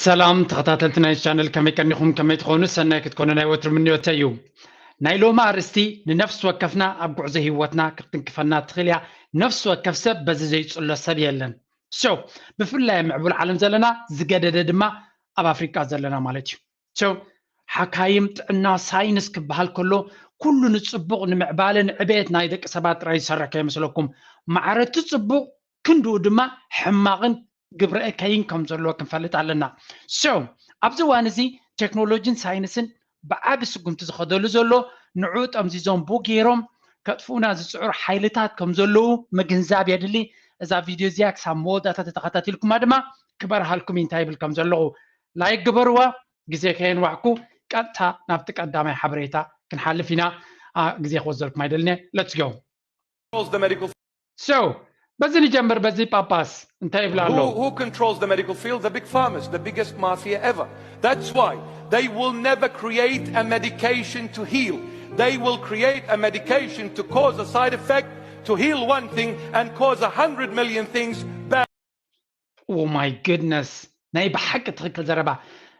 ሰላም ተኸታተልቲ ናይ ቻነል፣ ከመይ ቀኒኹም? ከመይ ትኾኑ? ሰናይ ክትኮኑ ናይ ወትሩ ምንዮተይ እዩ። ናይ ሎሚ ኣርእስቲ ንነፍሲ ወከፍና ኣብ ጉዕዞ ህይወትና ክትንክፈና ትኽእል እያ። ነፍሲ ወከፍ ሰብ በዚ ዘይጽሎ ሰብ የለን። So ብፍላይ ኣብ ምዕቡል ዓለም ዘለና፣ ዝገደደ ድማ ኣብ ኣፍሪቃ ዘለና ማለት እዩ። So ሓካይም ጥዕና ሳይንስ ክበሃል ከሎ ኩሉ ንጽቡቕ ንምዕባለ ንዕቤት ናይ ደቂ ሰባት ጥራይ ዝሰርሕ ከይመስለኩም። ማዕረቲ ጽቡቕ ክንድኡ ድማ ሕማቕን ግብረ እከይን ከም ዘለዎ ክንፈልጥ ኣለና። So ኣብዚ እዋን እዚ ቴክኖሎጂን ሳይንስን ብዓቢ ስጉምቲ ዝኸደሉ ዘሎ ንዑ ጠምዚዞም ቡ ገይሮም ከጥፍኡና ዝጽዕሩ ሓይልታት ከም ዘለዉ ምግንዛብ የድሊ። እዛ ቪድዮ እዚኣ ክሳብ መወዳእታ ተተኸታቲልኩማ ድማ ክበርሃልኩም እዩ እንታይ ይብል ከም ዘለኹ። ላይክ ግበርዋ። ግዜ ከየንዋሕኩ ቀጥታ ናብቲ ቀዳማይ ሓበሬታ ክንሓልፍ ኢና። ግዜ ክወዘልኩም ኣይደልን እየ። Let's go። So በዚ ንጀምር። በዚ ጳጳስ እንታይ ይብላ ኣሎ? Who controls the medical field? The big pharmas, the biggest mafia ever. That's why they will never create a medication to heal. They will create a medication to cause a side effect, to heal one thing and cause a hundred million things bad. Oh my goodness፣ ናይ ብሓቂ ትኽክል ዘረባ።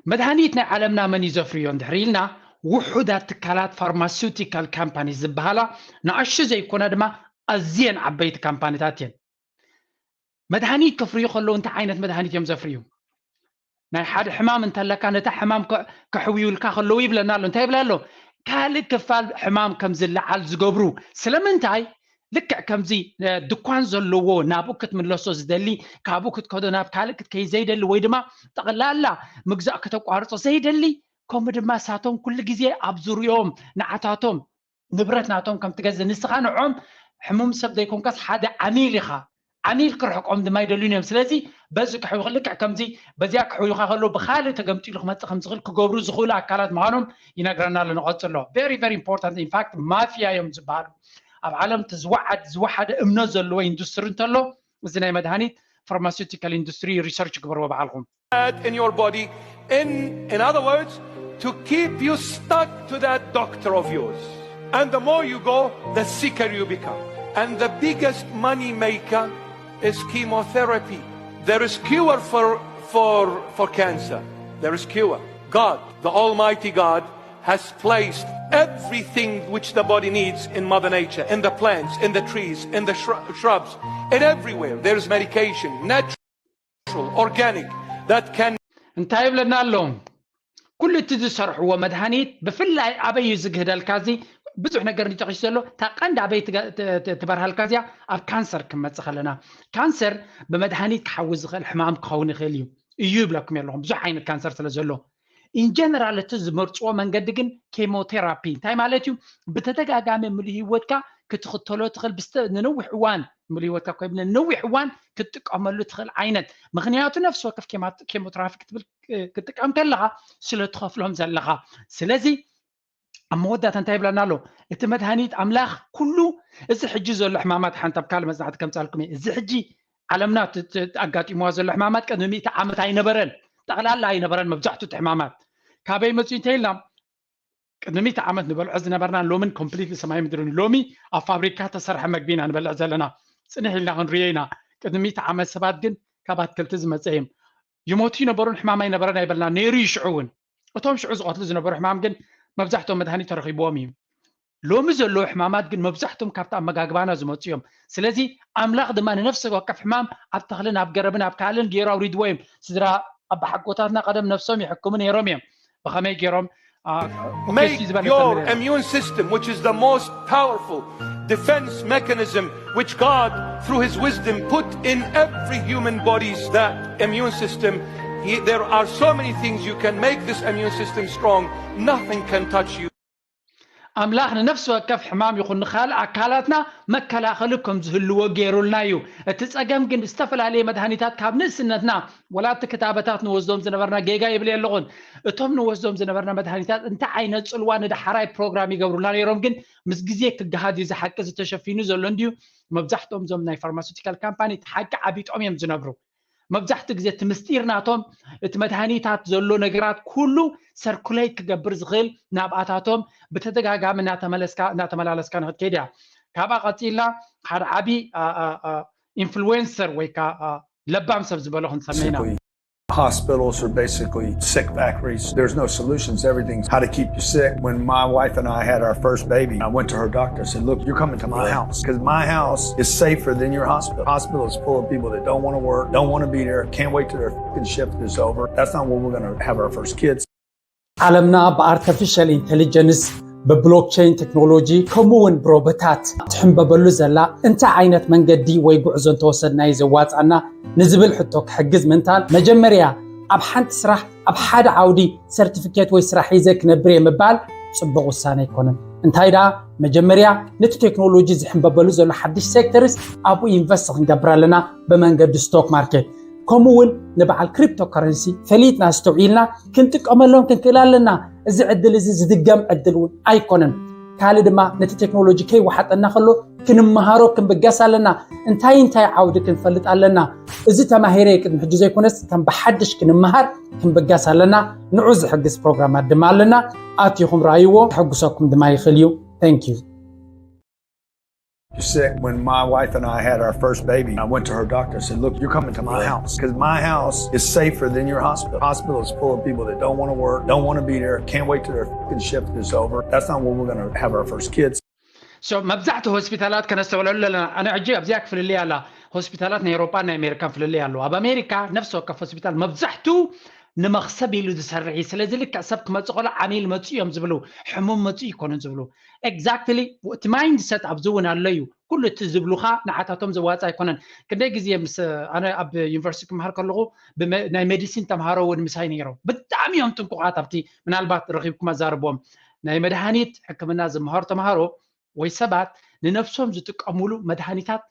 መድሃኒት ናይ ዓለምና መን እዩ ዘፍርዮ እንድሕር ኢልና፣ ውሑዳት ትካላት ፋርማሲውቲካል ካምፓኒ ዝበሃላ ንኣሽቱ ዘይኮና ድማ ኣዝየን ዓበይቲ ካምፓኒታት እየን። መድሃኒት ከፍርዩ ከለዉ እንታይ ዓይነት መድሃኒት እዮም ዘፍርዩ? ናይ ሓደ ሕማም እንተለካ ነታ ሕማም ከሕውዩልካ ከለዉ ይብለና ኣሎ። እንታይ ይብላ ኣሎ? ካልእ ክፋል ሕማም ከም ዝለዓል ዝገብሩ። ስለምንታይ? ልክዕ ከምዚ ድኳን ዘለዎ ናብኡ ክትምለሶ ዝደሊ፣ ካብኡ ክትከዶ ናብ ካልእ ክትከይ ዘይደሊ ወይ ድማ ጠቕላላ ምግዛእ ከተቋርጾ ዘይደሊ፣ ከምኡ ድማ እሳቶም ኩሉ ግዜ ኣብ ዙርዮም ንዓታቶም ንብረት ናቶም ከም ትገዝእ ንስኻ ንዖም ሕሙም ሰብ ዘይኮንካስ ሓደ ዓሚል ኢኻ። ዓሚል ክርሕቆም ድማ ይደልዩን እዮም። ስለዚ በዚ ክሕዊ ልክዕ ከምዚ በዚኣ ክሕዊኻ ከሎ ብኻልእ ተገምጢሉ ክመጽእ ከም ዝኽእል ክገብሩ ዝኽእሉ ኣካላት ምዃኖም ይነግረና ኣሎ። ንቐጽሎ። Very very important። In fact ማፍያ እዮም ዝበሃሉ። ኣብ ዓለም እቲ ዝወዓድ ዝወሓደ እምነት ዘለዎ ኢንዱስትሪ እንተሎ እዚ ናይ መድሃኒት ፋርማሲውቲካል ኢንዱስትሪ ሪሰርች ግበርዎ ባዕልኹም። In your body, in in other words, to keep you stuck to that doctor of yours. And the more you go, the sicker you become. And the biggest money maker is chemotherapy. There is cure for for for cancer. There is cure. God, the Almighty God, has placed everything which the body needs in Mother Nature, in the plants, in the trees, in the shrubs, in everywhere. There is medication, natural, organic, that can. እንታይ ይብለና ኣሎ? ኩሉ እቲ ዝሰርሕዎ መድሃኒት ብፍላይ ኣበይ እዩ ዝግህደልካ? እዚ ብዙሕ ነገር ንጠቂሱ ዘሎ እታ ቀንዲ ኣበይ ትበርሃልካ እዚኣ ኣብ ካንሰር ክንመጽእ ከለና፣ ካንሰር ብመድሃኒት ክሓዊ ዝኽእል ሕማም ክኸውን ይኽእል እዩ እዩ ይብለኩም ኣለኹም። ብዙሕ ዓይነት ካንሰር ስለ ዘሎ ኢንጀነራል እቲ ዝመርፅዎ መንገዲ ግን ኬሞቴራፒ እንታይ ማለት እዩ? ብተደጋጋሚ ምሉእ ህይወትካ ክትኽተሎ ትኽእል ንነዊሕ እዋን፣ ምሉእ ህይወትካ ኮይብለ ንነዊሕ እዋን ክትጥቀመሉ ትኽእል ዓይነት። ምክንያቱ ነፍሲ ወከፍ ኬሞቴራፒ ክትብል ክትጥቀም ከለኻ ስለ ትኸፍሎም ዘለኻ። ስለዚ ኣብ መወዳእታ እንታይ ይብለና ኣሎ? እቲ መድሃኒት ኣምላኽ ኩሉ እዚ ሕጂ ዘሎ ሕማማት ሓንቲ ኣብ ካልእ መጽናዕቲ ከምጻልኩም እየ። እዚ ሕጂ ዓለምና ኣጋጢምዋ ዘሎ ሕማማት ቅድሚ ሚእቲ ዓመት ኣይነበረን፣ ጠቕላላ ኣይነበረን። መብዛሕቱ እቲ ሕማማት ካበይ መጽኡ እንተኢልና ቅድሚ ሚእቲ ዓመት ንበልዖ ዝነበርና ሎምን ኮምፕሊትሊ ሰማይ ምድርን። ሎሚ ኣብ ፋብሪካ ተሰርሐ መግቢ ኢና ንበልዕ ዘለና። ጽንሕ ኢልና ክንሪኦ ኢና። ቅድሚ ሚእቲ ዓመት ሰባት ግን ካብ ኣትክልቲ ዝመጸ እዮም። ይሞቱ ይነበሩን ሕማም ኣይነበረን ኣይበልና ነይሩ እዩ። ሽዑ እውን እቶም ሽዑ ዝቐትሉ ዝነበሩ ሕማም ግን መብዛሕትኦም መድሃኒት ተረኺብዎም እዩ። ሎሚ ዘለዉ ሕማማት ግን መብዛሕትኦም ካብቲ ኣመጋግባና ዝመፁ እዮም። ስለዚ ኣምላኽ ድማ ንነፍሲ ወከፍ ሕማም ኣብ ተኽልን ኣብ ገረብን ኣብ ካልእን ገይሩ ኣውሪድዎ እዮም። ስድራ ኣባሓጎታትና ቀደም ነፍሶም ይሕክሙ ነይሮም እዮም። ብኸመይ ገይሮም? Make your immune system, which is the most powerful defense mechanism which God through his wisdom put in every human body's that immune system. He, there are so many things you can make this immune system strong. Nothing can touch you. ኣምላኽ ንነፍሲ ወከፍ ሕማም ይኹን ንኻልእ ኣካላትና መከላኸሊ ከም ዝህልዎ ገይሩልና እዩ። እቲ ጸገም ግን ዝተፈላለየ መድሃኒታት ካብ ንእስነትና ወላ እቲ ክታበታት ንወስዶም ዝነበርና ጌጋ ይብል የለኹን። እቶም ንወስዶም ዝነበርና መድሃኒታት እንታይ ዓይነት ጽልዋ ንዳሕራይ ፕሮግራም ይገብሩልና ነይሮም ግን ምስ ግዜ ክገሃድ እዩ። ዝሓቂ ዝተሸፊኑ ዘሎ እንድዩ። መብዛሕትኦም እዞም ናይ ፋርማሲውቲካል ካምፓኒ እቲ ሓቂ ዓቢጦም እዮም ዝነብሩ። መብዛሕትኡ ግዜ እቲ ምስጢር ናቶም እቲ መድሃኒታት ዘሎ ነገራት ኩሉ ሰርኩሌት ክገብር ዝኽእል ናብኣታቶም ብተደጋጋሚ እናተመላለስካ ንክትከይድ እያ። ካብኣ ቀፂልና ሓደ ዓብዪ ኢንፍሉዌንሰር ወይ ከዓ ለባም ሰብ ዝበሎ ክንሰምዕ ኢና። Hospitals are basically sick factories. There's no solutions. Everything's how to keep you sick. When my wife and I had our first baby, I went to her doctor and said, "Look, you're coming to my house because my house is safer than your hospital." Hospital is full of people that don't want to work, don't want to be there, can't wait till their fucking shift is over. That's not where we're going to have our first kids. ዓለምና ብኣርተፊሻል ኢንቴሊጀንስ፣ ብብሎክቸይን ቴክኖሎጂ፣ ከምኡ እውን ብሮቦታት ትሕንበበሉ ዘላ እንታይ ዓይነት መንገዲ ወይ ጉዕዞ እንተወሰድና እዩ ዘዋፃና ንዝብል ሕቶ ክሕግዝ ምንታል፣ መጀመርያ ኣብ ሓንቲ ስራሕ ኣብ ሓደ ዓውዲ ሰርቲፊኬት ወይ ስራሕ ሒዘ ክነብር እየ ምባል ፅቡቕ ውሳነ ኣይኮነን። እንታይ ደኣ፣ መጀመርያ ነቲ ቴክኖሎጂ ዝሕንበበሉ ዘሎ ሓድሽ ሴክተርስ ኣብኡ ኢንቨስት ክንገብር ኣለና ብመንገዲ ስቶክ ማርኬት። ከምኡ እውን ንበዓል ክሪፕቶ ከረንሲ ፈሊጥና ኣስተውዒልና ክንጥቀመሎም ክንክእል ኣለና። እዚ ዕድል እዚ ዝድገም ዕድል እውን ኣይኮነን። ካልእ ድማ ነቲ ቴክኖሎጂ ከይወሓጠና ከሎ ክንመሃሮ ክንብገስ ኣለና። እንታይ እንታይ ዓውዲ ክንፈልጥ ኣለና? እዚ ተማሂረ ቅድሚ ሕጂ ዘይኮነስ ከም ብሓድሽ ክንመሃር ክንብገስ ኣለና። ንዑ ዝሕግዝ ፕሮግራማት ድማ ኣለና። ኣቲኹም ረኣይዎ፣ ክሕግሰኩም ድማ ይኽእል እዩ። Thank you። You're sick. When my wife and I had our first baby, I went to her doctor and said, "Look, you're coming to my house because my house is safer than your hospital." Hospital is full of people that don't want to work, don't want to be there, can't wait till their fucking shift is over. That's not where we're going to have our first kids. So መብዛሕትኡ ሆስፒታላት ከነስተውዕለሉ ኣለና። ኣነ ሕጂ ኣብዚኣ ክፍልልይ ኣላ። ሆስፒታላት ናይ ኤውሮጳን ናይ ኣሜሪካን ፍልልይ ኣለዎ። ኣብ ኣሜሪካ ነፍሲ ወከፍ ሆስፒታል መብዛሕትኡ ንመኽሰብ ኢሉ ዝሰርሕ እዩ። ስለዚ ልክዕ ሰብ ክመፅእ ከሎ ዓሚል መፅኡ እዮም ዝብሉ፣ ሕሙም መፅኡ ይኮኑን ዝብሉ። ኤግዛክትሊ፣ እቲ ማይንድሰት ኣብዚ እውን ኣሎ እዩ። ኩሉ እቲ ዝብሉኻ ንዓታቶም ዘዋፅእ ኣይኮነን። ክንደይ ግዜ ምስ ኣነ ኣብ ዩኒቨርሲቲ ክመሃር ከለኹ ብመ- ናይ ሜዲሲን ተምሃሮ እውን ምሳይ ነይሮም። ብጣዕሚ እዮም ጥንቁቓት። ኣብቲ ምናልባት ረኺብኩም ኣዛርቦም ናይ መድሃኒት ሕክምና ዝመሃሩ ተምሃሮ ወይ ሰባት ንነፍሶም ዝጥቀሙሉ መድሃኒታት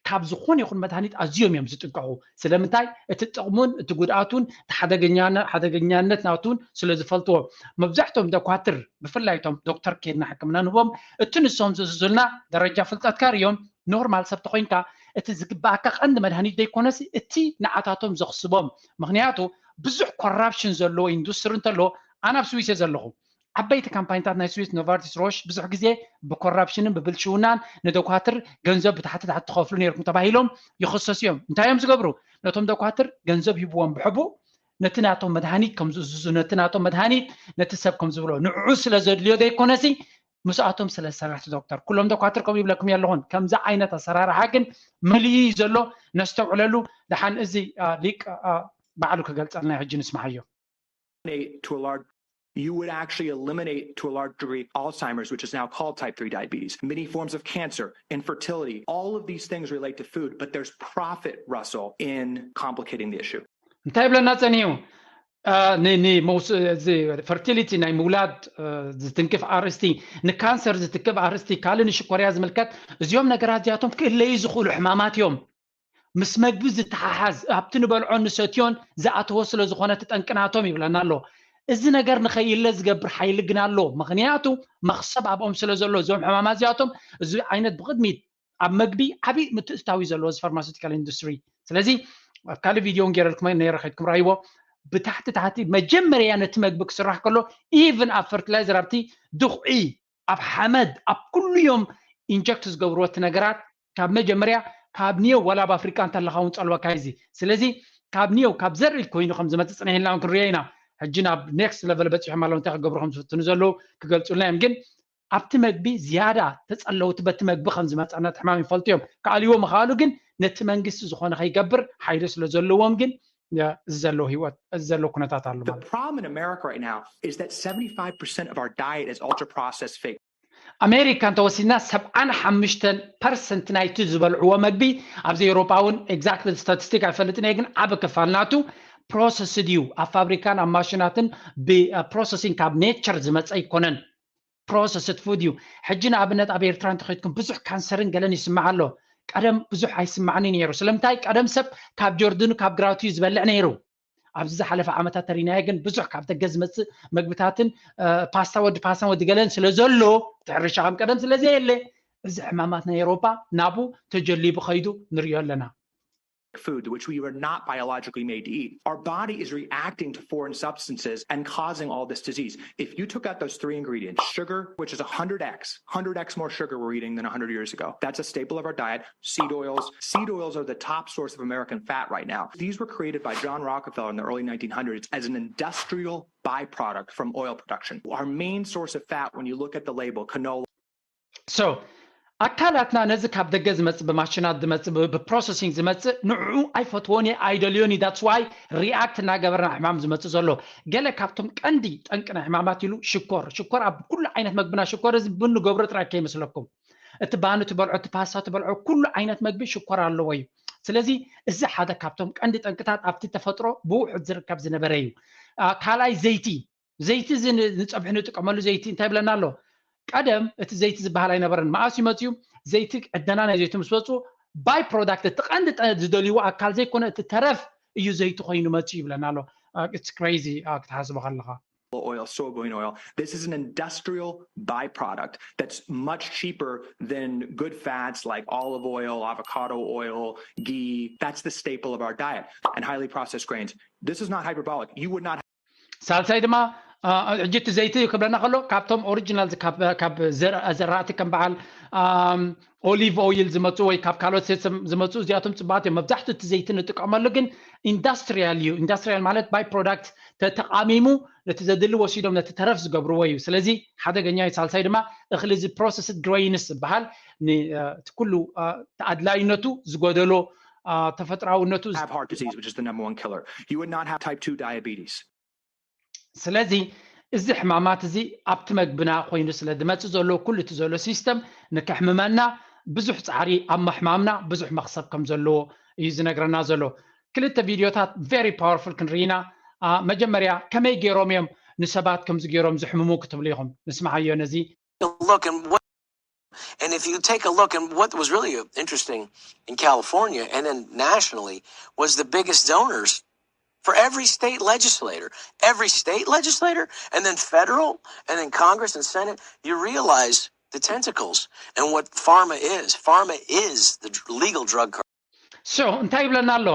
ካብ ዝኾነ ይኹን መድሃኒት ኣዝዮም እዮም ዝጥንቀቑ። ስለምንታይ? እቲ ጥቕሙን እቲ ጉድኣቱን እቲ ሓደገኛነ- ሓደገኛነት ናቱን ስለ ዝፈልጥዎ። መብዛሕትኦም ደኳትር፣ ብፍላይ እቶም ዶክተር ኬድና ሕክምና ንህቦም፣ እቲ ንሶም ዝእዝዙልና ደረጃ ፍልጠትካ ርዮም ኖርማል ሰብ ተኾይንካ እቲ ዝግባኣካ ቀንዲ መድሃኒት ዘይኮነሲ እቲ ንዓታቶም ዘኽስቦም። ምኽንያቱ ብዙሕ ኮራፕሽን ዘለዎ ኢንዱስትሪ እንተሎ፣ ኣነ ኣብ ስዊስ እየ ዘለኹ። ዓበይቲ ካምፓኒታት ናይ ስዊስ ኖቫርቲስ ሮሽ ብዙሕ ግዜ ብኮራፕሽንን ብብልሽውናን ንደኳትር ገንዘብ ብታሕቲ ታሕቲ ትኸፍሉ ነርኩም ተባሂሎም ይኽሰሱ እዮም። እንታይ እዮም ዝገብሩ? ነቶም ደኳትር ገንዘብ ሂብዎም ብሕቡእ ነቲ ናቶም መድሃኒት ከም ዝእዝዙ፣ ነቲ ናቶም መድሃኒት ነቲ ሰብ ከም ዝብሎ ንዕኡ ስለ ዘድልዮ ዘይኮነሲ ምስኣቶም ስለ ዝሰርሕ እቲ ዶክተር። ኩሎም ደኳትር ከምኡ ይብለኩም የለኹን። ከምዚ ዓይነት ኣሰራርሓ ግን መሊኡ እዩ ዘሎ። ነስተውዕለሉ። ደሓን እዚ ሊቅ ባዕሉ ክገልፀልና ሕጂ ንስማዓዮ። To a large you would actually eliminate to a large degree Alzheimer's, which is now called type three diabetes, many forms of cancer, infertility. All of these things relate to food, but there's profit, Russell, in complicating the issue. እንታይ ይብለና ጸኒዩ? ፈርቲሊቲ ናይ ምውላድ ዝትንክፍ ኣርእስቲ፣ ንካንሰር ዝትንክፍ ኣርእስቲ፣ ካልእ ንሽኮርያ ዝምልከት፣ እዚኦም ነገራት እዚኣቶም ክእለዩ ዝኽእሉ ሕማማት እዮም። ምስ መግቢ ዝተሓሓዝ፣ ኣብቲ ንበልዖን ንሰትዮን ዝኣተወ ስለ ዝኾነ እቲ ጠንቅናቶም ይብለና ኣሎ። እዚ ነገር ንኸይለ ዝገብር ሓይሊ ግን ኣሎ። ምኽንያቱ መኽሰብ ኣብኦም ስለ ዘሎ፣ እዞም ሕማማት እዚኣቶም እዚ ዓይነት ብቕድሚት ኣብ መግቢ ዓብዪ ምትእትታዊ ዘለዎ እዚ ፋርማሲቲካል ኢንዱስትሪ። ስለዚ ኣብ ካልእ ቪድዮ እውን ገይረልኩም ነይረ፣ ከይድኩም ረኣይዎ። ብታሕቲ ታሕቲ መጀመርያ ነቲ መግቢ ክስራሕ ከሎ ኢቭን ኣብ ፈርቲላይዘር ኣብቲ ድኹዒ ኣብ ሓመድ ኣብ ኩሉ እዮም ኢንጀክት ዝገብርዎ እቲ ነገራት። ካብ መጀመርያ ካብ ኒዮ ዋላ ኣብ ኣፍሪቃ እንተለኻ እውን ጸልወካ እዚ። ስለዚ ካብ ኒዮ ካብ ዘርኢ ኮይኑ ከም ዝመጽእ ጽኒሕልና እውን ክንሪኦ ኢና። ሕጂ ናብ ኔክስት ለቨል በጺሖም ኣለዉ እንታይ ክገብሩ ከም ዝፍትኑ ዘለዉ ክገልጹልና እዮም። ግን ኣብቲ መግቢ ዝያዳ ተጸለውቲ በቲ መግቢ ከም ዝመጸና እቲ ሕማም ይፈልጡ እዮም። ክኣልይዎ ምኽኣሉ ግን ነቲ መንግስቲ ዝኾነ ከይገብር ሓይሊ ስለ ዘለዎም ግን እዚ ዘሎ ህይወት እዚ ዘሎ ኩነታት ኣሎ The ማለት እዩ። problem in America right now is that seventy-five percent of our diet is ultra processed fake. ኣሜሪካ እንተወሲድና ሰብዓን ሓሙሽተን ፐርሰንት ናይቲ ዝበልዕዎ መግቢ ኣብዚ ኤውሮጳ እውን ኤግዛክት ስታቲስቲክ ኣይፈልጥን እየ፣ ግን ዓቢ ክፋል ናቱ ፕሮሰስድ እዩ። ኣብ ፋብሪካን ኣብ ማሽናትን ብፕሮሰሲንግ ካብ ኔቸር ዝመፀ ኣይኮነን። ፕሮሰስድ ፉድ እዩ። ሕጂ ንኣብነት ኣብ ኤርትራ እንተኸድኩም ብዙሕ ካንሰርን ገለን ይስማዕ ኣሎ። ቀደም ብዙሕ ኣይስማዕኒ ነይሩ። ስለምንታይ? ቀደም ሰብ ካብ ጀርድኑ ካብ ግራውቱ እዩ ዝበልዕ ነይሩ። ኣብዚ ዝሓለፈ ዓመታት ተሪናዮ ግን ብዙሕ ካብ ደገ ዝመፅእ መግብታትን እ፣ ፓስታ ወዲ ፓስታን ወዲ ገለን ስለ ዘሎ እቲ ሕርሻ ከም ቀደም ስለ ዘየለ እዚ ሕማማት ናይ ኤውሮጳ ናቡ ተጀሊቡ ኸይዱ ንሪኦ ኣለና። food, which we were not biologically made to eat. Our body is reacting to foreign substances and causing all this disease. If you took out those three ingredients, sugar, which is one hundred x, one hundred x more sugar we're eating than one hundred years ago. That's a staple of our diet. Seed oils. Seed oils are the top source of American fat right now. These were created by John Rockefeller in the early nineteen hundreds as an industrial byproduct from oil production. Our main source of fat, when you look at the label, canola, so ኣካላትና ነዚ ካብ ደገ ዝመፅእ ብማሽናት ዝመፅእ ብፕሮሰሲንግ ዝመፅእ ንዕኡ ኣይፈትዎን እየ ኣይደልዮን እዩ that's why react እናገበርና ሕማም ዝመፅእ ዘሎ ገለ ካብቶም ቀንዲ ጠንቂ ናይ ሕማማት ኢሉ ሽኮር ሽኮር ኣብ ኩሉ ዓይነት መግብና ሽኮር እዚ ብንገብሮ ጥራይ ከይመስለኩም እቲ ባኒ ትበልዖ እቲ ፓስታ ትበልዖ ኩሉ ዓይነት መግቢ ሽኮር ኣለዎ እዩ ስለዚ እዚ ሓደ ካብቶም ቀንዲ ጠንቅታት ኣብቲ ተፈጥሮ ብውሑድ ዝርከብ ዝነበረ እዩ ካልኣይ ዘይቲ ዘይቲ እዚ ንፀብሒ ንጥቀመሉ ዘይቲ እንታይ ይብለና ኣሎ ቀደም እቲ ዘይቲ ዝበሃል ኣይነበረን መኣስ ይመፅዩ ዘይቲ ዕደና ናይ ዘይቲ ምስ ወፁ ባይ ፕሮዳክት እቲ ቀንዲ ዝደልይዎ ኣካል ዘይኮነ እቲ ተረፍ እዩ ዘይቲ ኮይኑ መፅዩ ይብለና ኣሎ it's crazy ክትሓስቦ ከለካ oil, soybean oil. This is an industrial byproduct that's much cheaper than good fats like olive oil, avocado oil, ghee. That's the staple of our diet and highly processed grains. This is not hyperbolic. You would not ሳልሳይ ድማ ሕጂ እቲ ዘይቲ ክብለና ከሎ ካብቶም ኦሪጂናል ካብ ዘራእቲ ከም በዓል ኦሊቭ ኦይል ዝመፁ ወይ ካብ ካልኦት ሴሰም ዝመፁ እዚኣቶም ፅቡቃት እዮም መብዛሕትኡ እቲ ዘይቲ ንጥቀመሉ ግን ኢንዳስትሪያል እዩ ኢንዳስትሪያል ማለት ባይ ፕሮዳክት ተተቃሚሙ ነቲ ዘድሊ ወሲዶም ነቲ ተረፍ ዝገብርዎ እዩ ስለዚ ሓደገኛ እዩ ሳልሳይ ድማ እኽሊ እዚ ፕሮሰስድ ግሬይንስ ዝበሃል እቲ ኩሉ ኣድላይነቱ ዝጎደሎ ተፈጥራውነቱ have heart disease, which is the number one killer. You would not have type two diabetes. ስለዚ እዚ ሕማማት እዚ ኣብቲ መግብና ኮይኑ ስለ ዝመፅእ ዘሎ ኩሉ እቲ ዘሎ ሲስተም ንከሕምመና ብዙሕ ፃዕሪ ኣብ ምሕማምና ብዙሕ መክሰብ ከም ዘለዎ እዩ ዝነግረና ዘሎ ክልተ ቪድዮታት very powerful ክንርኢና መጀመርያ ከመይ ገይሮም እዮም ንሰባት ከምዚ ገይሮም ዝሕምሙ ክትብሉ ኢኹም ንስማዓዮ ነዚ look and what and if you take a look and what was really interesting in California and then nationally was the biggest donors for every state legislator, every state legislator, and then federal, and then Congress and Senate, you realize the tentacles and what pharma is. Pharma is the legal drug card. So, እንታይ ይብለና ኣሎ?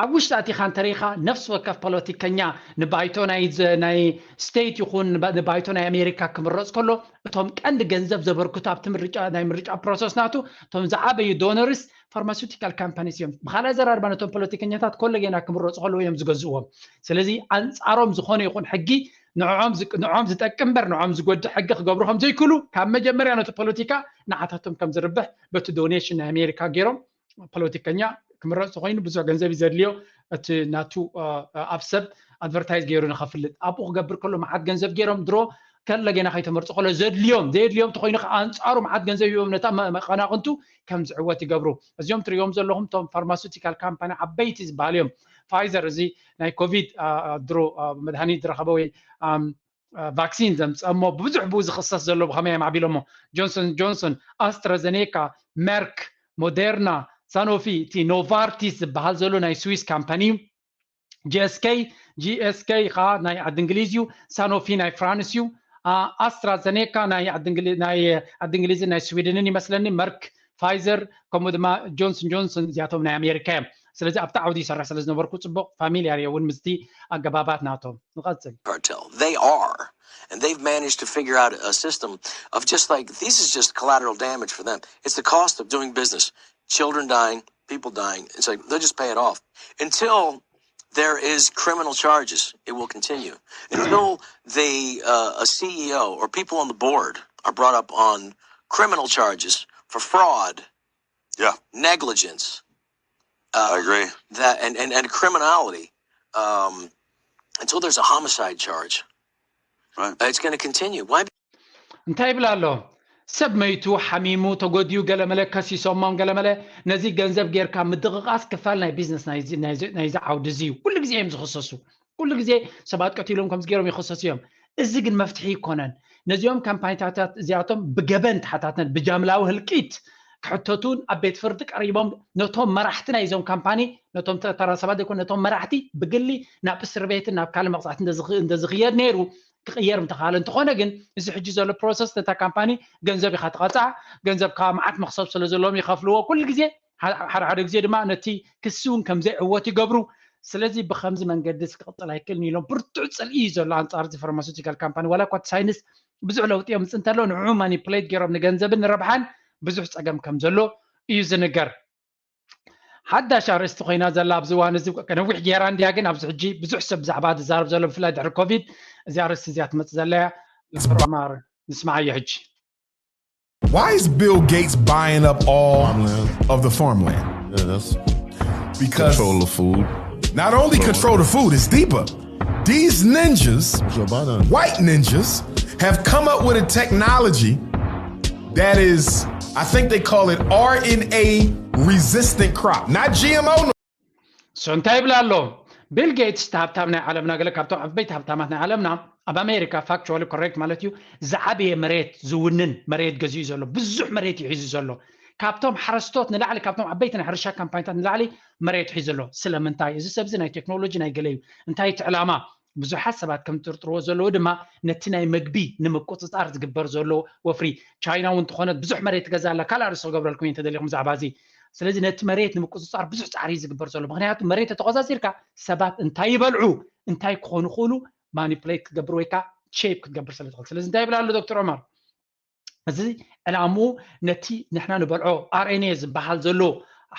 ኣብ ውሽጢ ኣቲኻ እንተሪኻ ነፍሲ ወከፍ ፖለቲከኛ ንባይቶ ናይ ናይ ስቴት ይኹን ንባይቶ ናይ ኣሜሪካ ክምረፅ ከሎ እቶም ቀንዲ ገንዘብ ዘበርክቱ ኣብቲ ምርጫ ናይ ምርጫ ፕሮሰስ ናቱ እቶም ዝዓበዩ ዶነርስ ፋርማሲውቲካል ካምፓኒስ እዮም ብካልኣይ ዘራርባ ነቶም ፖለቲከኛታት ኮለጌና ክምረፁ ከለዉ እዮም ዝገዝእዎም ስለዚ ኣንፃሮም ዝኾነ ይኹን ሕጊ ንዕኦም ዝጠቅም በር ንዕኦም ዝጎድእ ሕጊ ክገብሩ ከም ዘይክእሉ ካብ መጀመርያ ነቲ ፖለቲካ ንዓታቶም ከም ዝርብሕ በቲ ዶኔሽን ናይ ኣሜሪካ ገይሮም ፖለቲከኛ ክምረፅ ተኮይኑ ብዙሕ ገንዘብ እዩ ዘድልዮ እቲ ናቱ ኣብ ሰብ ኣድቨርታይዝ ገይሩ ንኸፍልጥ ኣብኡ ክገብር ከሎ መዓት ገንዘብ ገይሮም ድሮ ከለጌና ከይተመርፁ ከሎ ዘድልዮም ዘየድልዮም ተኮይኑ ከዓ ኣንፃሩ መዓት ገንዘብ ሂቦም ነታ መቀናቅንቱ ከም ዝዕወት ይገብሩ እዚኦም ትሪኦም ዘለኹም እቶም ፋርማሱቲካል ካምፓኒ ዓበይቲ ዝበሃሉ እዮም ፋይዘር እዚ ናይ ኮቪድ ድሮ መድሃኒት ዝረኸበ ወይ ቫክሲን ዘምፀሞ ብዙሕ ብኡ ዝኽሰስ ዘሎ ብኸመይ እዮም ዓቢሎሞ ጆንሰን ጆንሰን ኣስትራዘኔካ መርክ ሞደርና ሳኖፊ እቲ ኖቫርቲስ ዝበሃል ዘሎ ናይ ስዊስ ካምፓኒ እዩ ጂኤስኬ ጂኤስኬ ከዓ ናይ ዓዲ እንግሊዝ እዩ ሳኖፊ ናይ ፍራንስ እዩ ኣስትራዘኔካ ናይ ዓዲ እንግሊዝን ናይ ስዊድንን ይመስለኒ መርክ ፋይዘር ከምኡ ድማ ጆንሰን ጆንሰን እዚኣቶም ናይ ኣሜሪካ እዮም ስለዚ ኣብቲ ዓውዲ ይሰርሕ ስለ ዝነበርኩ ፅቡቅ ፋሚልያር እየ እውን ምስቲ ኣገባባት ናቶም ንቐፅል cartel. They are. And they've managed to figure out a system of just like, this is just collateral damage for them. It's the cost of doing business. Children dying, people dying. It's like, they'll just pay it off. Until there is criminal charges, it will continue. Until the uh, a C E O or people on the board are brought up on criminal charges for fraud, Yeah, negligence, I agree. that and, and, and criminality, um, until there's a homicide charge, Right. uh, it's going to continue. Why? እንታይ ይብል ኣሎ ሰብ መይቱ ሓሚሙ ተጎድዩ ገለመለ ከሲሶሞም ገለመለ ነዚ ገንዘብ ጌርካ ምድቕቓስ ክፋል ናይ ቢዝነስ ናይዚ ዓውዲ እዚ እዩ ኩሉ ግዜ እዮም ዝኽሰሱ ኩሉ ግዜ ሰባት ቀቲሎም ከምዚ ገይሮም ይኽሰሱ እዮም እዚ ግን መፍትሒ ይኮነን ነዚኦም ካምፓኒታት እዚኣቶም ብገበን ተሓታትነት ብጃምላዊ ህልቂት ክሕተቱን ኣብ ቤት ፍርዲ ቀሪቦም ነቶም መራሕቲ ናይዞም ካምፓኒ ነቶም ተራ ሰባት ዘይኮነ ነቶም መራሕቲ ብግሊ ናብ እስር ቤትን ናብ ካልእ መቕፃዕቲ እንደዝኽየድ ነይሩ ክቕየር እንተኻለ እንተኾነ ግን እዚ ሕጂ ዘሎ ፕሮሰስ ነታ ካምፓኒ ገንዘብ ኢኻ ትቐፃዕ ገንዘብ ካብ መዓት መክሰብ ስለ ዘለዎም ይኸፍልዎ ኩሉ ግዜ ሓደ ሓደ ግዜ ድማ ነቲ ክሲ እውን ከም ዘይዕወት ይገብሩ። ስለዚ ብከምዚ መንገዲ ክቕፅል ኣይክእልን ኢሎም ብርቱዕ ፅልኢ እዩ ዘሎ ኣንፃር እዚ ፋርማሲውቲካል ካምፓኒ። ዋላ እኳ እቲ ሳይንስ ብዙሕ ለውጢ የምፅእ እንተሎ ንዕኡ ማኒፕሌት ገይሮም ንገንዘብን ንረብሓን ብዙሕ ፀገም ከም ዘሎ እዩ ዝንገር። ሓዳሽ ኣርእስቲ ኮይና ዘላ ኣብዚ እዋን እዚ ነዊሕ ገይራ እንድያ፣ ግን ኣብዚ ሕጂ ብዙሕ ሰብ ብዛዕባ ዝዛረብ ዘሎ ብፍላይ ድሕሪ ኮቪድ እዚ ኣርእስቲ እዚኣ ትመፅእ ዘላ እያ። ዶክተር ኦማር ንስማዓዮ ሕጂ። Why is Bill Gates buying up all of the farmland? Yeah, that's Because control the food. Not only control the food, it's deeper. These ninjas, Joe Biden. white ninjas, have come up with a technology that is, I think they call it R N A resistant crop, not G M O. ሶ እንታይ ይብላ ኣሎ? ቢል ጌትስ እቲ ሃብታም ናይ ዓለምና፣ ገለ ካብቶም ዓበይቲ ሃብታማት ናይ ዓለምና፣ ኣብ ኣሜሪካ ፋክቹዋሊ ኮሬክት ማለት እዩ፣ ዝዓበየ መሬት ዝውንን መሬት ገዚኡ ዘሎ፣ ብዙሕ መሬት እዩ ሒዙ ዘሎ። ካብቶም ሓረስቶት ንላዕሊ፣ ካብቶም ዓበይቲ ናይ ሕርሻ ካምፓኒታት ንላዕሊ መሬት ሒዙ ኣሎ። ስለምንታይ? እዚ ሰብ እዚ ናይ ቴክኖሎጂ ናይ ገለ እዩ። እንታይ እቲ ዕላማ? ብዙሓት ሰባት ከም ዝጥርጥርዎ ዘለዉ ድማ ነቲ ናይ መግቢ ንምቁፅፃር ዝግበር ዘሎ ወፍሪ። ቻይና እውን እንተኾነት ብዙሕ መሬት ትገዛ ኣላ። ካልእ ኣርእስቲ ክገብረልኩም እየ እንተደሊኹም ብዛዕባ እዚ። ስለዚ ነቲ መሬት ንምቁፅፃር ብዙሕ ፃዕሪ እዩ ዝግበር ዘሎ። ምክንያቱ መሬት ተተቆፃፂርካ ሰባት እንታይ ይበልዑ እንታይ ክኾኑ ክእሉ ማኒፕሌት ክትገብር ወይ ከዓ ሼፕ ክትገብር ስለ ትኽእል። ስለዚ እንታይ ይብል ኣሎ ዶክተር ዑመር? እዚ ዕላምኡ ነቲ ንሕና ንበልዖ ኣር ኤን ኤ ዝበሃል ዘሎ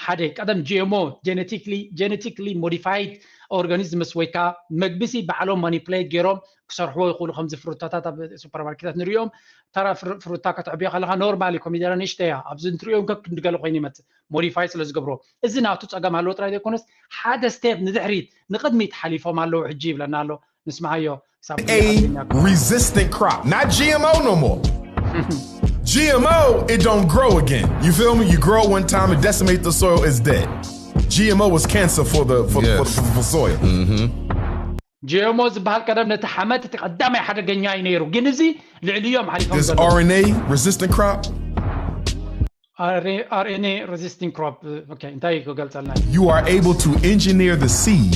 ሓደ ቀደም ጂ ኤም ኦ ጀነቲክሊ ጀነቲክሊ ሞዲፋይድ ኦርጋኒዝምስ ወይ ከዓ መግቢሲ ባዕሎም ማኒፕሌት ገይሮም ክሰርሕዎ ይኽእሉ። ከምዚ ፍሩታታት ኣብ ሱፐርማርኬታት ንሪኦም፣ ተራ ፍር- ፍሩታ ከተዕብዮ ከለኻ ኖርማሊ ኮሚደረ ንእሽተያ ኣብዚ እንትሪኦም ከክ እንድገለ ኮይኑ ይመፅእ ሞዲፋይ ስለ ዝገብሮ። እዚ ናቱ ፀገም ኣለዎ ጥራይ ዘይኮነስ ሓደ ስቴፕ ንድሕሪት ንቕድሚት ሓሊፎም ኣለዉ ሕጂ ይብለና ኣሎ። ንስማዓዮ ክሳብ A resistant crop, not G M O no more. G M O, it don't grow again. You feel me? You grow it one time, it decimates the soil, it's dead. G M O was cancer for the for, Yes. for, for, for soil. ጂ ኤም ኦ ዝበሃል ቀደም ነቲ ሓመድ እቲ ቀዳማይ ሓደገኛ እዩ ነይሩ፣ ግን እዚ ልዕልዮም ሓሊፎም This ዘለዉ። R N A resistant crop, ኣር ኤን ኤ ሬዚስቲንግ ክሮፕ ኦኬ፣ እንታይ እዩ ክገልጸልና? you are able to engineer the seed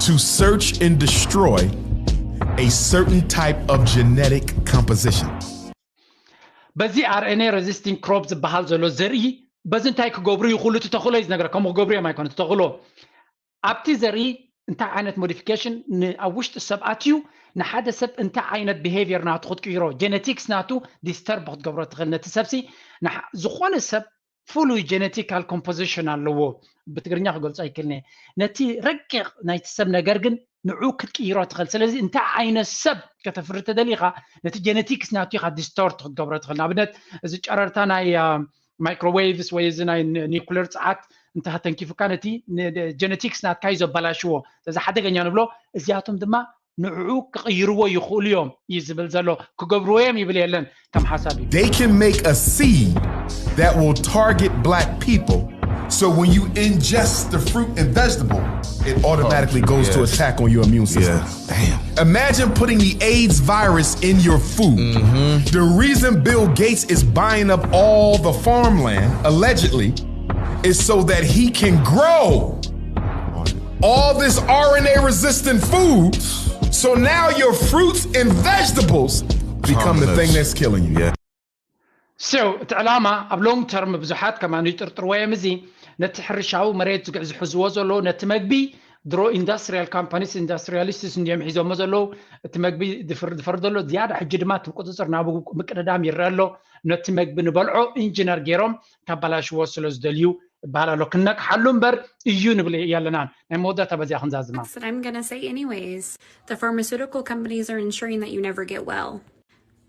to search and destroy a certain type of genetic composition. በዚ ኣር ኤን ኤ ሬዚስቲንግ ክሮፕ ዝበሃል ዘሎ ዘርኢ በዚ እንታይ ክገብሩ ይኽእሉ? እቲ ተኽእሎ እዩ ዝነግረካ። ከምኡ ክገብሩ እዮም ኣይኮነ እቲ ተኽእሎ ኣብቲ ዘርኢ እንታይ ዓይነት ሞዲፊኬሽን ኣብ ውሽጢ ሰብ ኣትዩ ንሓደ ሰብ እንታይ ዓይነት ቢሄቪየር ናቱ ክትቅይሮ፣ ጀነቲክስ ናቱ ዲስተርብ ክትገብሮ ትኽእል። ነቲ ሰብሲ ንሓ- ዝኾነ ሰብ ፍሉይ ጀነቲካል ኮምፖዚሽን ኣለዎ። ብትግርኛ ክገልጾ ኣይክእልን እየ። ነቲ ረቂቕ ናይቲ ሰብ ነገር ግን ንዑ ክትቅይሮ ትኽእል። ስለዚ እንታይ ዓይነት ሰብ ከተፍሪ ተደሊኻ ነቲ ጀነቲክስ ናቱ ኢኻ ዲስቶርት ክትገብሮ ትኽእል። ንኣብነት እዚ ጨረርታ ናይ ማይክሮዌቭስ ወይ እዚ ናይ ኒኩለር ፀዓት እንተተንኪፉካ ነቲ ጀነቲክስ ናትካ እዩ ዘበላሽዎ። ስለዚ ሓደገኛ ንብሎ። እዚኣቶም ድማ ንዕኡ ክቕይርዎ ይኽእሉ እዮም እዩ ዝብል ዘሎ። ክገብርዎ እዮም ይብል የለን ከም ሓሳብ እዩ። They can make a seed that will target black people. So when you ingest the fruit and vegetable, it automatically goes to Yes. attack on your immune system. Yeah. Damn. Imagine putting the AIDS virus in your food. The reason Bill Gates is buying up all the farmland, allegedly, is so that he can grow all this R N A resistant food. So now your fruits and vegetables become the Complex. thing that's killing you. Yeah. So እቲ ዕላማ ኣብ ሎንግ ተርም ብዙሓት ከማን ይጥርጥርዎ እዮም። እዚ ነቲ ሕርሻዊ መሬት ዝግ- ዝሕዝዎ ዘለዉ ነቲ መግቢ ድሮ ኢንዳስትሪያል ካምፓኒስ ኢንዳስትሪያሊስትስ እንዲዮም ሒዞሞ ዘለዉ። እቲ መግቢ ዝፍር- ዝፈር ዘሎ ዝያዳ ሕጂ ድማ እቲ ቁፅፅር ናብ ምቅድዳም ይረአ ኣሎ። ነቲ መግቢ ንበልዖ ኢንጂነር ገይሮም ካባላሽዎ ስለ ዝደልዩ ይበሃል ኣሎ። ክነቅሓሉ እምበር እዩ ንብል የለናን። ናይ መወዳእታ በዚኣ ክንዛዝማ። That's what I'm going to say, anyways. The pharmaceutical companies are ensuring that you never get well.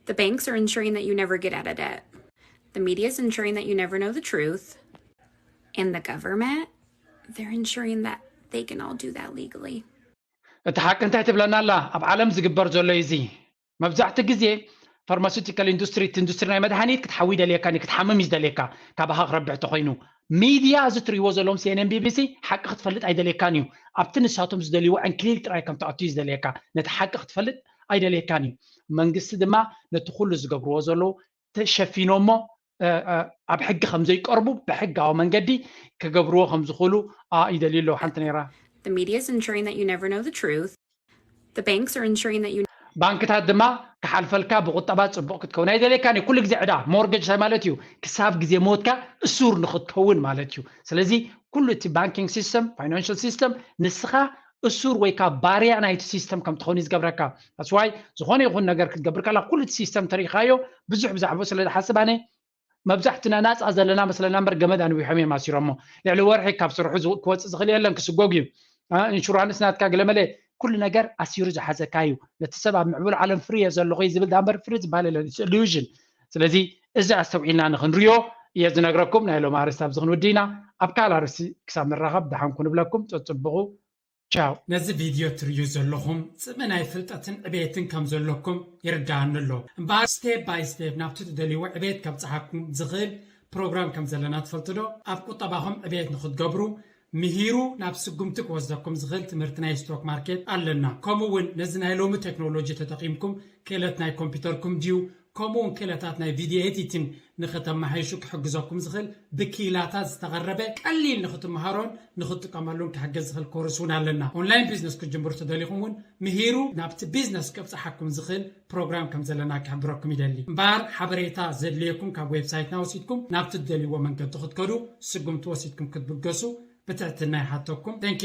The banks are ensuring that you never get out of debt. The media is ensuring that you never know the truth. And the government, they're ensuring that they can all do that legally. እቲ ሓቂ እንታይ ትብለና ኣላ? ኣብ ዓለም ዝግበር ዘሎ እዩ እዚ። መብዛሕቲ ግዜ ፋርማሲውቲካል ኢንዱስትሪ፣ እቲ ኢንዱስትሪ ናይ መድሃኒት ክትሓዊ ይደልየካ፣ ክትሓምም እዩ ዝደልየካ፣ ካባኻ ክረብሕ ተኾይኑ። ሚድያ እዚ ትሪእዎ ዘለዎም ሲ ኤን ኤን፣ ቢ ቢ ሲ ሓቂ ክትፈልጥ ኣይደልየካን እዩ። ኣብቲ ንሳቶም ዝደልይዎ ዕንክሊል ጥራይ ከም ትኣቱ እዩ ዝደልየካ። ነቲ ሓቂ ክትፈልጥ ኣይደልየካን እዩ። መንግስቲ ድማ ነቲ ኩሉ ዝገብርዎ ዘለዉ ተሸፊኖሞ ኣብ ሕጊ ከም ዘይቀርቡ ብሕጋዊ መንገዲ ክገብርዎ ከም ዝኽእሉ ይደልዩ ኣለዉ። ሓንቲ ነይራ። The media is ensuring that you never know the truth. The banks are ensuring that you ባንክታት ድማ ክሓልፈልካ ብቁጠባ ጽቡቕ ክትከውን ኣይደልየካን እዩ። ኩሉ ግዜ ዕዳ ሞርገጅ እንታይ ማለት እዩ? ክሳብ ግዜ ሞትካ እሱር ንኽትከውን ማለት እዩ። ስለዚ ኩሉ እቲ ባንኪንግ ሲስተም፣ ፋይናንሽል ሲስተም ንስኻ እሱር ወይ ከዓ ባርያ ናይቲ ሲስተም ከም ትኸውን እዩ ዝገብረካ። ስዋይ ዝኾነ ይኹን ነገር ክትገብር ከላ ኩሉ እቲ ሲስተም ተሪኢኻዮ ብዙሕ ብዛዕባኡ ስለ ዝሓስብ ኣነ መብዛሕትና ናፃ ዘለና መስለና እምበር ገመድ ኣንዊሖም እዮም ኣሲሮሞ። ልዕሊ ወርሒ ካብ ስርሑ ዝ- ክወፅእ ዝኽእል የለን፣ ክስጎግ እዩ። እ፣ ኢንሹራንስ ናትካ ገለመለ ኩሉ ነገር ኣሲሩ ዝሓዘካ እዩ። ነቲ ሰብ ኣብ ምዕቡል ዓለም ፍሪ እየ ዘለኹ እዩ ዝብል ዳምበር ፍሪ ዝበሃል የለን፣ ኢሉዥን። ስለዚ እዚ ኣስተውዒልና ንክንሪኦ እየ ዝነግረኩም። ናይ ሎም ኣርስቲ ኣብዚ ክንውዲ ኢና። ኣብ ካልእ ኣርስቲ ክሳብ ንራኸብ ደሓን ኩኑ ብለኩም። ጸጽብቑ። ቻው። ነዚ ቪድዮ ትርእዩ ዘለኹም ጽምእ ናይ ፍልጠትን ዕቤትን ከም ዘለኩም ይርድኣኒ ኣሎ። እምበኣር ስቴፕ ባይ ስቴፕ ናብቲ ትደልይዎ ዕቤት ከብጽሓኩም ዝኽእል ፕሮግራም ከም ዘለና ትፈልጡ ዶ? ኣብ ቁጠባኹም ዕቤት ንኽትገብሩ ምሂሩ ናብ ስጉምቲ ክወስደኩም ዝኽእል ትምህርቲ ናይ ስቶክ ማርኬት ኣለና። ከምኡ እውን ነዚ ናይ ሎሚ ቴክኖሎጂ ተጠቒምኩም ክእለት ናይ ኮምፒውተርኩም ድዩ ከምኡ እውን ክእለታት ናይ ቪድዮ ኤዲቲን ንኽተመሓይሹ ክሕግዘኩም ዝኽእል ብኪላታት ዝተቐረበ ቀሊል ንኽትመሃሮን ንኽትጥቀመሉን ክሕግዝ ዝኽእል ኮርስ እውን ኣለና። ኦንላይን ቢዝነስ ክትጅምሩ ተደሊኹም እውን ምሂሩ ናብቲ ቢዝነስ ከብፅሓኩም ዝኽእል ፕሮግራም ከም ዘለና ክሕብረኩም ይደሊ። እምበኣር ሓበሬታ ዘድልየኩም ካብ ዌብሳይትና ወሲድኩም ናብቲ ትደልይዎ መንገዲ ክትከዱ ስጉምቲ ወሲድኩም ክትብገሱ ብትሕትና ይሓተኩም። Thank you።